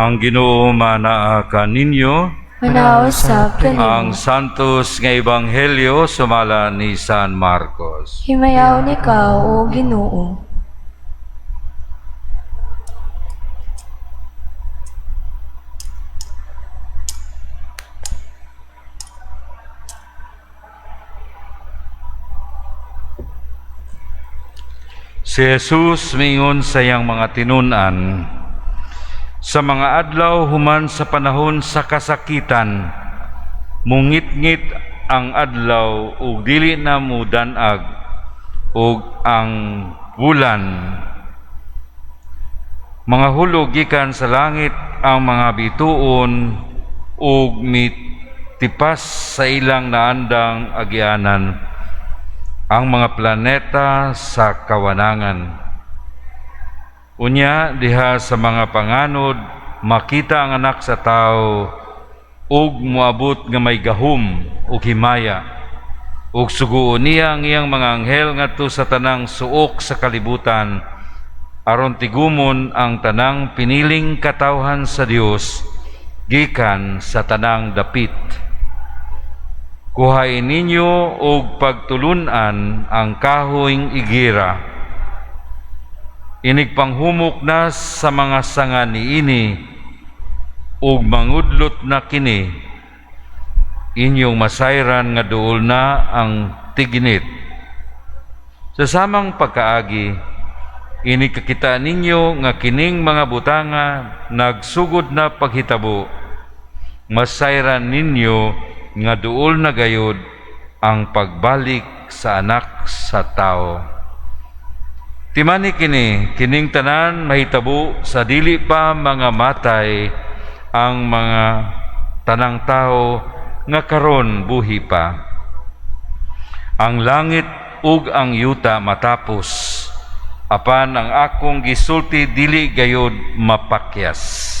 Ang Ginoo manaa kaninyo. Manaa usab Ang kanimo. Santos nga Ebanghelyo sumala ni San Marcos. Himayaon ikaw, O Ginoo. Si Jesus miingon sa iyang mga tinun-an, sa mga adlaw human sa panahon sa kasakitan, mungitngit ang adlaw ug dili na mudan-ag ug ang bulan mga hulog gikan sa langit ang mga bituon ug mitipas sa ilang naandang agianan ang mga planeta sa kawanangan. Unya diha sa mga panganod makita ang Anak sa Tao ug moabot nga may gahom ug himaya ug suguon niya ang iyang mga anghel ngadto sa tanang suok sa kalibutan aron tigumon ang tanang piniling katawhan sa Dios gikan sa tanang dapit. Kuhain ninyo og pagtulunan ang kahoyng igira. Inig panghumok na sa mga sanga niini ug mangudlot na kini, inyong masayran nga duol na ang tiginit. Sa samang pagkaagi, inig kakita ninyo nga kining mga butanga nagsugod na paghitabo, masayran ninyo nga duol na gayod ang pagbalik sa Anak sa Tao. Timani kini, kining tanan mahitabo sa dili pa mga matay ang mga tanang tao nga karon buhi pa. Ang langit ug ang yuta matapos, apan ang akong gisulti dili gayod mapakyas.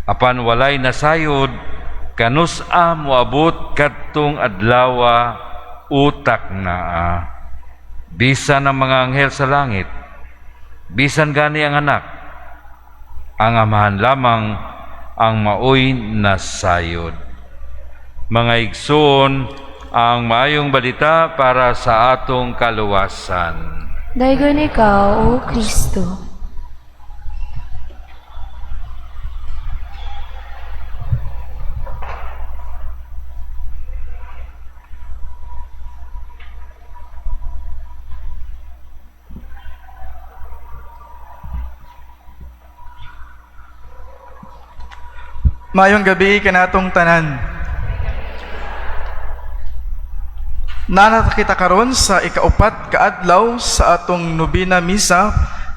Apan walay nasayod kanus-a moabot kadtong adlawa utak naa. Bisan ang mga anghel sa langit, bisan gani ang Anak, ang Amahan lamang ang maoy nasayod. Mga igsoon, ang maayong balita para sa atong kaluwasan. Daygon ikaw, O Kristo. Maayong gabi kanatong tanan. Naa kita karon sa ikaupat kaadlaw sa atong nobina misa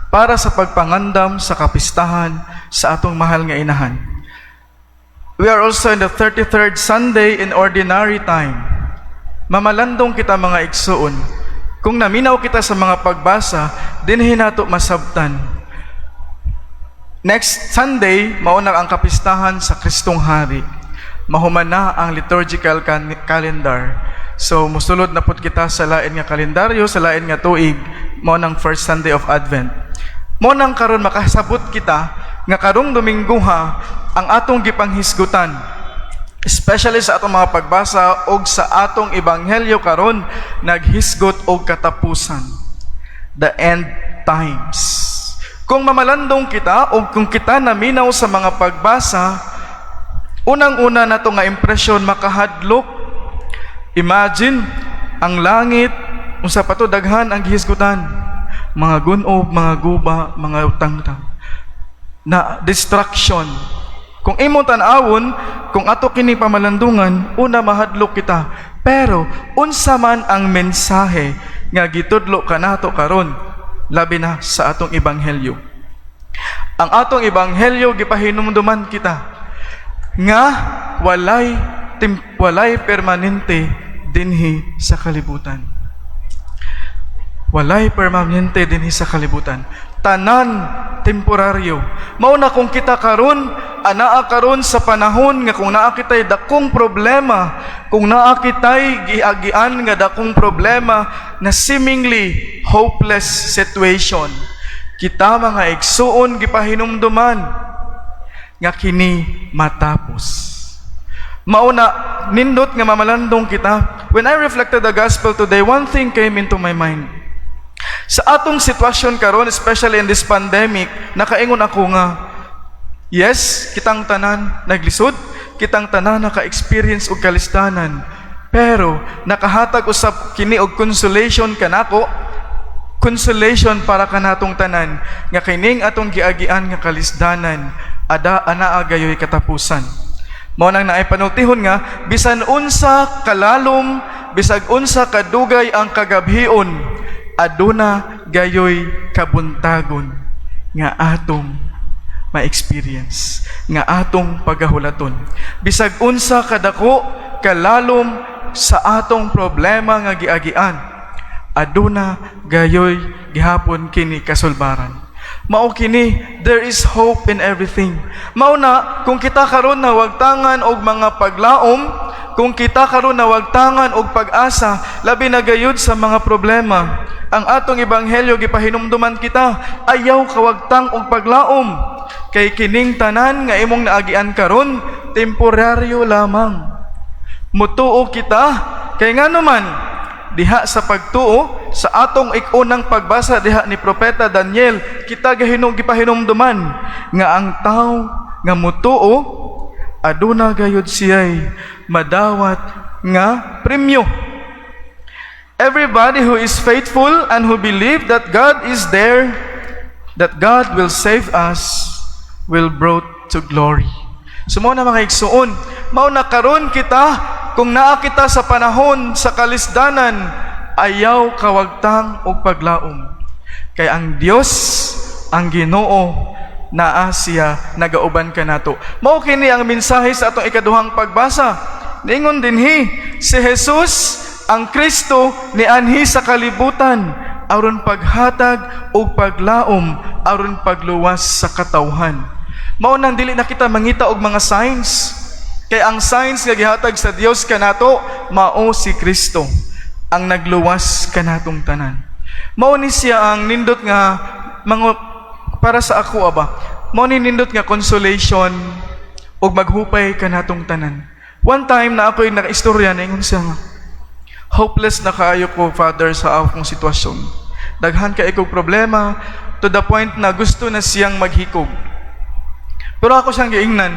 para sa pagpangandam sa kapistahan sa atong mahal nga inahan. We are also in the 33rd Sunday in Ordinary Time. Mamalandong kita, mga igsuon. Kung naminaw kita sa mga pagbasa, dinhi nato masabtan. Next Sunday, mao na ang kapistahan sa Kristong Hari. Mahuman na ang liturgical calendar. So, musulod na pud kita sa lain nga kalendaryo, sa lain nga tuig, mao nang first Sunday of Advent. Mao nang karon makasabot kita nga karong Domingo ha, ang atong gipanghisgutan, especially sa atong mga pagbasa og sa atong ebanghelyo karon, naghisgot og katapusan. The end times. Kung mamalandong kita o kung kita naminaw sa mga pagbasa, unang-una nato nga impresyon, makahadlok. Imagine, ang langit, unsa pa to, daghan ang gihisgutan. Mga gunob, mga guba, mga utang-utang. Na destruction. Kung imong tan-awon, kung ato kini pamalandungan, una mahadlok kita. Pero unsa man ang mensahe nga gitudlo kanato karon, labi na sa atong ebanghelyo? Ang atong ebanghelyo, gipahinumduman kita nga walay permanente dinhi sa kalibutan. Walay permanente dinhi sa kalibutan. Tanan temporaryo. Mao na kung kita karon anaa karon sa panahon nga kung naa kitay dakong problema, kung naa kitay giagian nga dakong problema na seemingly hopeless situation, kita, mga igsuon, gipahinumduman nga kini matapos. Mauna, nindot nga mamalandong kita. When I reflected the gospel today, one thing came into my mind. Sa atong sitwasyon karon, especially in this pandemic, nakaingon ako nga, yes, kitang tanan naglisod, kitang tanan naka-experience og kalisdanan, pero nakahatag usab kini og consolation kanako, consolation para kanatong tanan nga kining atong giagian nga kalisdanan ada anaa gayoy katapusan. Mao nang naay panultihon nga bisan unsa kalalom, bisag unsa kadugay ang kagabhion, aduna gayoy kabuntagon nga atong ma-experience, nga atong pagahulaton. Bisag unsa kadako kalalom sa atong problema nga giagian, aduna gayoy gihapon kini kasulbaran. Mao kini, there is hope in everything. Mao na kung kita karon nawagtangan og mga paglaom, kung kita karon nawagtangan og pag-asa, labi na gayud sa mga problema. Ang atong ebanghelyo gipahinumduman kita, ayaw kawagtang og paglaom. Kay kining tanan nga imong naagian karon, temporaryo lamang. Mutuo kita kay ngano man diha sa pagtuo sa atong ikunang pagbasa diha ni Propeta Daniel, kita gahinong gipahinumduman nga ang tawo nga mutuo, aduna gayud siya'y madawat nga premyo. Everybody who is faithful and who believe that God is there, that God will save us, will brought to glory. So mao na, mga igsuon, mao na karon kita, kung naa kita sa panahon sa kalisdanan, ayaw kawagtang og paglaom. Kay ang Dios, ang Ginoo, naa siya nagauban kanato. Mao kini ang mensahe sa atong ikaduhang pagbasa. Ningon dinhi, si Jesus ang Kristo nianhi sa kalibutan aron paghatag og paglaom, aron pagluwas sa katawhan. Mao nang dili na kita mangita og mga signs. Kay ang signs nga gihatag sa Dios kanato mao si Kristo ang nagluwas kanatong tanan. Mao ni siya ang nindot nga mga para sa ako aba. Mao ni nindot nga consolation ug maghupay kanatong tanan. One time na ako'y nakaistorya, ningon siya nga, "Hopeless na kaayo ko, Father, sa akong sitwasyon. Daghan kaayo kog problema," to the point na gusto na siyang maghikog. Pero ako siyang giingnan,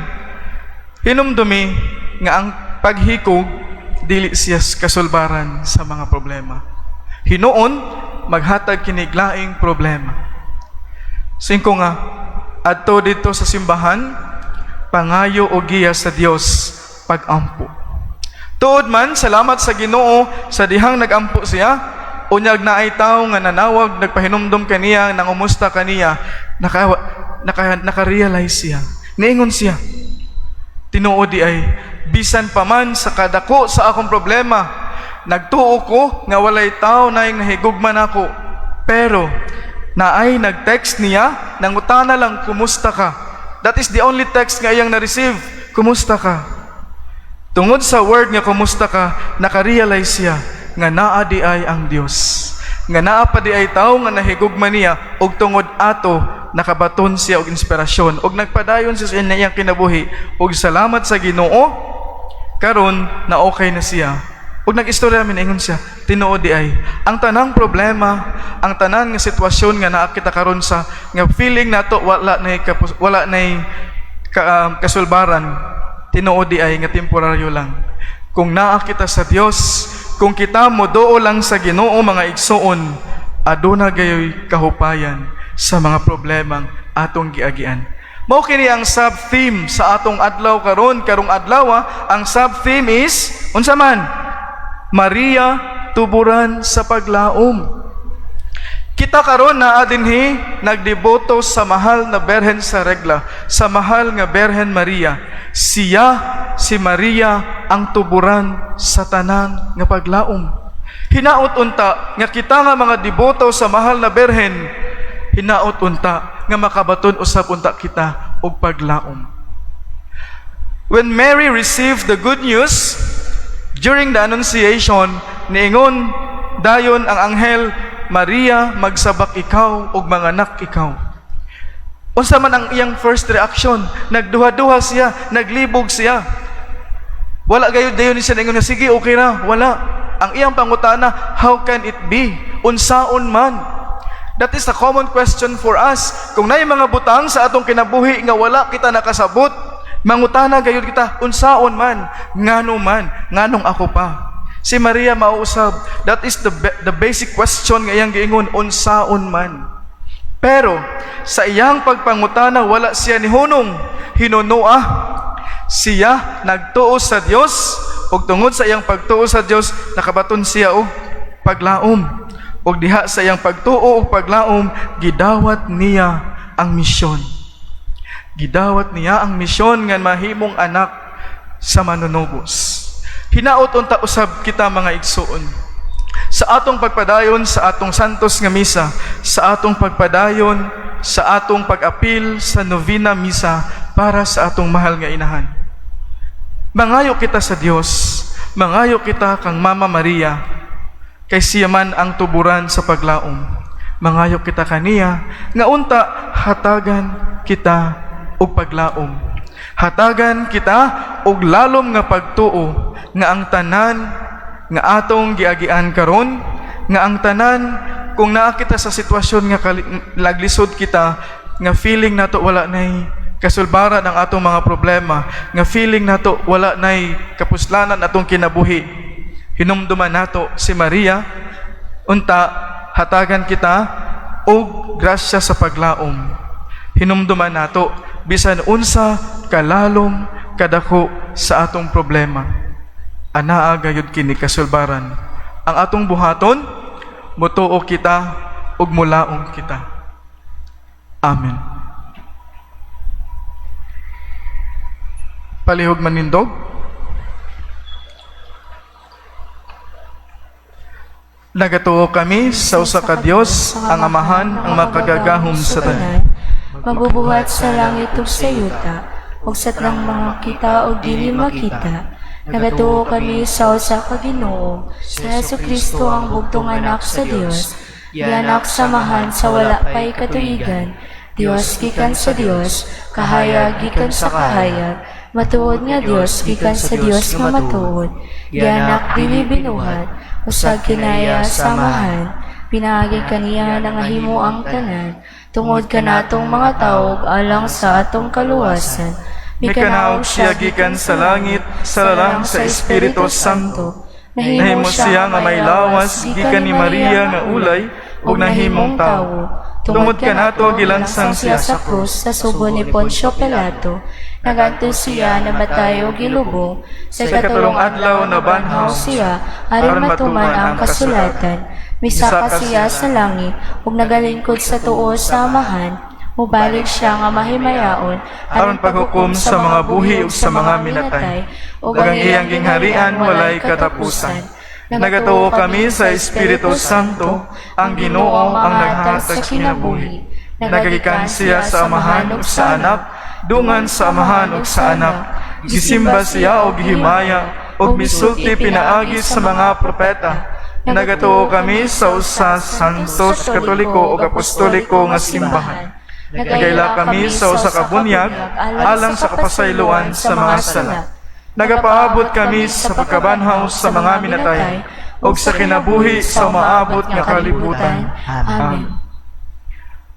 hinumdumi nga ang paghikog dili siya kasulbaran sa mga problema. Hinuon maghatag kinig laing problema. Singko nga, adto dito sa simbahan, pangayo og giya sa Dios pagampo. Tuod man, salamat sa Ginoo sa dihang nagampo siya, unyag naay tawo nga nanawag, nagpahinumdom kaniya, nangumusta kaniya, naka-realize siya. Niingon siya, "Tinuod di ay, bisan pa man sa kadako sa akong problema, nagtuo ko nga walay tao na nahigugma nako. Pero naay nag-text niya, nangutana lang, 'Kumusta ka?' That is the only text nga iyang na-receive, 'Kumusta ka?' Tungod sa word nga 'Kumusta ka,' naka-realize siya nga naa di ay ang Dios. Nga naa pa di ay tao nga nahigugma niya, ug tungod ato nakabaton siya og inspirasyon ug nagpadayon siya sa iyang kinabuhi, ug salamat sa Ginoo, karon na okay na siya." Ug nag-istorya mi, ingon siya, "Tinuod di ay ang tanang problema, ang tanan nga sitwasyon nga naa kita karon sa nga feeling nato wala nay kasulbaran, tinuod di ay nga temporaryo lang. Kung naa kita sa Dios, kung kita moduo lang sa Ginoo, mga igsuon, aduna gayoy kahupayan sa mga problemang atong giagian." Mao kini ang sub-theme sa atong adlaw karon, karong adlaw, ang sub-theme is unsa man? Maria, tuburan sa paglaom. Kita karon naa dinhi nagdeboto sa mahal na Berhen sa regla, sa mahal nga Berhen Maria. Siya, si Maria, ang tuburan sa tanan nga paglaom. Hinaot unta nga kita nga mga deboto sa mahal na Berhen, hinaot unta nga makabaton usab unta kita og paglaom. When Mary received the good news during the Annunciation, niingon dayon ang anghel, "Maria, magsabak ikaw ug manganak ikaw." Unsa man ang iyang first reaction? Nagduha-duha siya, naglibog siya. Wala gayud dayon siya ningon nga sige, okay ra, wala. Ang iyang pangutana, "How can it be? Unsaon man?" That is a common question for us. Kung naay mga butang sa atong kinabuhi nga wala kita nakasabot, mangutana gayud kita, "Unsaon man? Ngano man? Nganong ako pa?" Si Maria mao usab. That is the basic question nga iyang giingon, "Unsaon man?" Pero sa iyang pagpangutana, wala siya nihunong, hinunoa. Siya nagtuo sa Dios, ug tungod sa iyang pagtuo sa Dios, nakabaton siya og paglaom. Ug diha sa iyang pagtuo ug paglaom, gidawat niya ang misyon. Gidawat niya ang misyon nga mahimong anak sa Manunubos. Hinaot unta usab kita, mga igsuon, sa atong pagpadayon sa atong Santos nga Misa, sa atong pagpadayon sa atong pag-apil sa Novena Misa para sa atong mahal nga inahan. Mangayo kita sa Dios, mangayo kita kang Mama Maria, kay siya man ang tuburan sa paglaom. Mangayo kita kaniya nga unta hatagan kita og paglaom. Hatagan kita og lalom nga pagtuo nga ang tanan nga atong giagian karon, nga ang tanan kung naa kita sa sitwasyon nga laglisod kita, nga feeling nato wala nay kasulbaran ang atong mga problema, nga feeling nato wala nay kapuslanan atong kinabuhi. Hinumduman nato si Maria, unta hatagan kita og grasya sa paglaom. Hinumduman nato bisan unsa kalalom, kadako sa atong problema, anaa gayud kini kasulbaran. Ang atong buhaton, mutuo kita ug mulaom kita. Amen. Palihog manindog. Nagatuo kami sa usa ka Dios, ang Amahan, ang makagagahom sa tanan, magbubuhat sa langit ug sa yuta, ug sa tanang mga kita o dili makita. Nagatuo kami sa usa ka Ginoo, sa Hesukristo, ang bugtong Anak sa Dios, gianak sa Amahan sa wala pay katuigan, Dios gikan sa Dios, kahayag gikan sa kahayag, matuod nga Dios gikan sa Dios nga matuod, gianak, dili binuhat, usag kinaya sa Amahan, pinaagi kaniya nangahimo ang tanan, tungod kanatong mga tawo alang sa atong kaluwasan. Mikanaog siya gikan sa langit sa lalang sa Espiritu Santo. Nahimo siya nga may lawas gikan ni Maria nga ulay ug nahimong tawo. Tungod kanato gilansang siya sa krus sa subo ni Poncio Pilato. Nagantos siya, namatay ug gilubong. Sa Sa ikatulong adlaw nabanhaw siya aron matuman ang kasulatan. Misaka siya sa langit ug nagalingkod sa tuo sa Amahan. Mubalik siya nga mahimayaon aron paghukom sa mga buhi ug sa mga minatay. Ug ang iyang gingharian walay katapusan. Nagatuo kami sa Espiritu Santo, ang Ginoo, ang naghatag sa kinabuhi. Nagagikan siya sa Amahan ug sa Anak, dungan sa Amahan ug sa Anak. Gisimba siya og gihimaya ug misulti pinaagi sa mga propeta. Nagatuo kami sa usa Santos, Katoliko ug Apostoliko nga simbahan. Nagaila kami sa usa ka bunyag alang sa kapasayloan sa mga sala. Nagapaabot kami sa pagkabanhaw sa mga minatay ug sa kinabuhi sa umaabot nga kalibutan. Amen.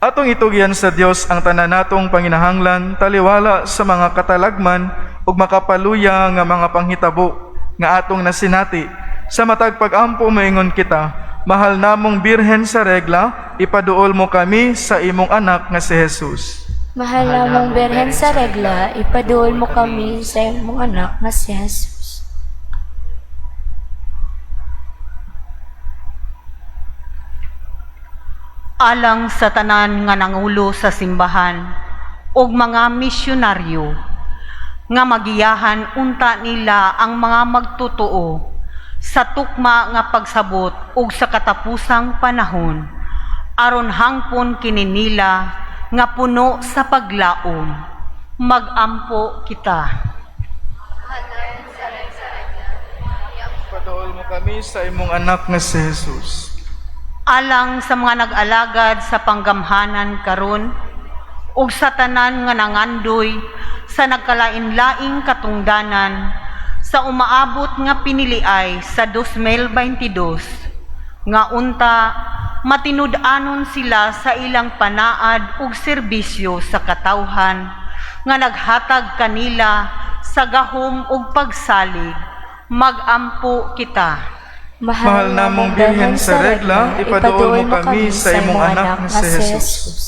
Atong itugyan sa Dios ang tanan natong panginahanglan taliwala sa mga katalagman ug makapaluya nga mga panghitabo nga atong nasinati. Sa matag pag-ampo moingon kita: Mahal namong Birhen sa Regla, ipaduol mo kami sa imong anak nga si Jesus. Mahal namong Birhen sa Regla, ipaduol mo kami sa imong anak nga si Jesus. Alang sa tanan nga nangulo sa simbahan ug mga misyonaryo nga magiyahan unta nila ang mga magtotoo sa tukma nga pagsabot ug sa katapusang panahon, aron hangpon kini nila nga puno sa paglaom. Magampo kita. Ipaduol mo kami sa imong anak nga si Jesus. Alang sa mga nag-alagad sa panggamhanan karon Ug sa tanan nga nangandoy sa nagkalain-laing katungdanan sa umaabot nga piniliay sa 2022, nga unta matinud-anon sila sa ilang panaad ug serbisyo sa katawhan nga naghatag kanila sa gahom ug pagsalig. Magampo kita. Mahal namong Birhen sa Regla, ipaduol mo kami sa imong anak nga si Jesus.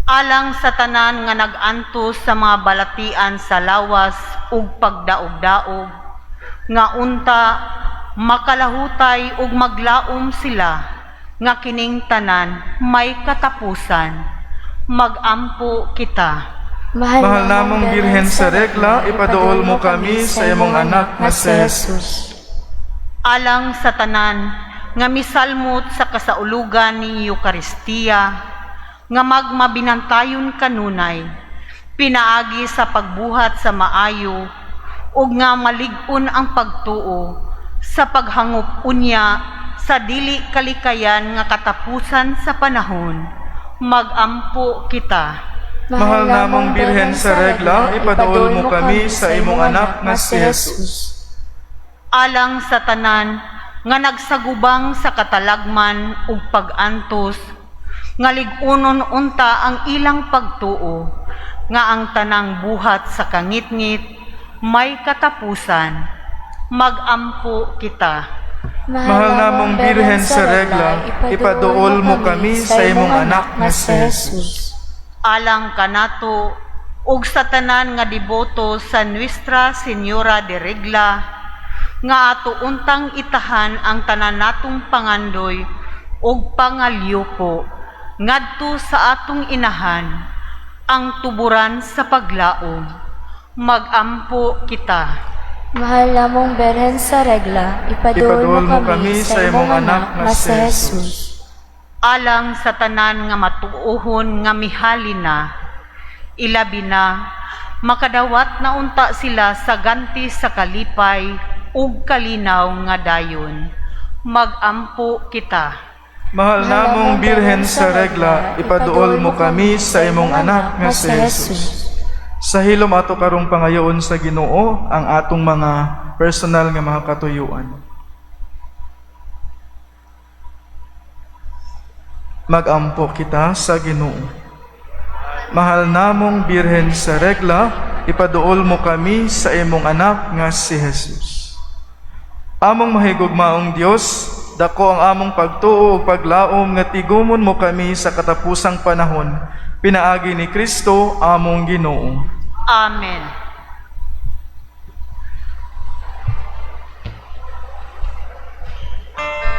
Alang sa tanan nga nag-antos sa mga balatian sa lawas ug pagdaog-daog, nga unta makalahutay ug maglaom sila nga kining tanan may katapusan. Magampo kita. Mahal namong Birhen sa Regla, ipaduol mo kami sa imong anak nga si Jesus. Alang sa tanan nga misalmot sa kasaulugan ni Eukaristiya, nga magmabinantayon kanunay pinaagi sa pagbuhat sa maayo, ug nga malig-on ang pagtuo sa paghangop unya sa dili kalikayan nga katapusan sa panahon. Magampo kita. Mahal namong Birhen sa Regla, ipaduol mo kami sa imong anak nga si Jesus. Alang sa tanan nga nagsagubang sa katalagman ug pag-antos, nga lig-unon unta ang ilang pagtuo nga ang tanang buhat sa kangitngit may katapusan. Magampo kita. Mahal namong Birhen sa Regla, ipaduol mo kami sa imong anak nga si Jesus. Alang kanato ug sa tanan nga deboto sa Nuestra Señora de Regla, nga ato untang itahan ang tanan natong pangandoy ug pangalyuko ngadto sa atong inahan, ang tuburan sa paglaom. Magampo kita. Mahal namong Birhen sa Regla, ipaduol mo kami sa imong anak nga si Jesus. Alang sa tanan nga matuohon nga mihali na, ilabi na makadawat na unta sila sa ganti sa kalipay ug kalinaw nga dayon. Magampo kita. Mahal namong Birhen sa Regla, ipaduol mo kami sa imong anak nga si Jesus. Sa hilom ato karong pangayoon sa Ginoo ang atong mga personal nga mga katuyuan. Magampo kita sa Ginoo. Mahal namong Birhen sa Regla, ipaduol mo kami sa imong anak nga si Jesus. Among mahigugmaong Dios, dako ang among pagtuo ug paglaom nga tigumon mo kami sa katapusang panahon, pinaagi ni Kristo among Ginoo. Amen.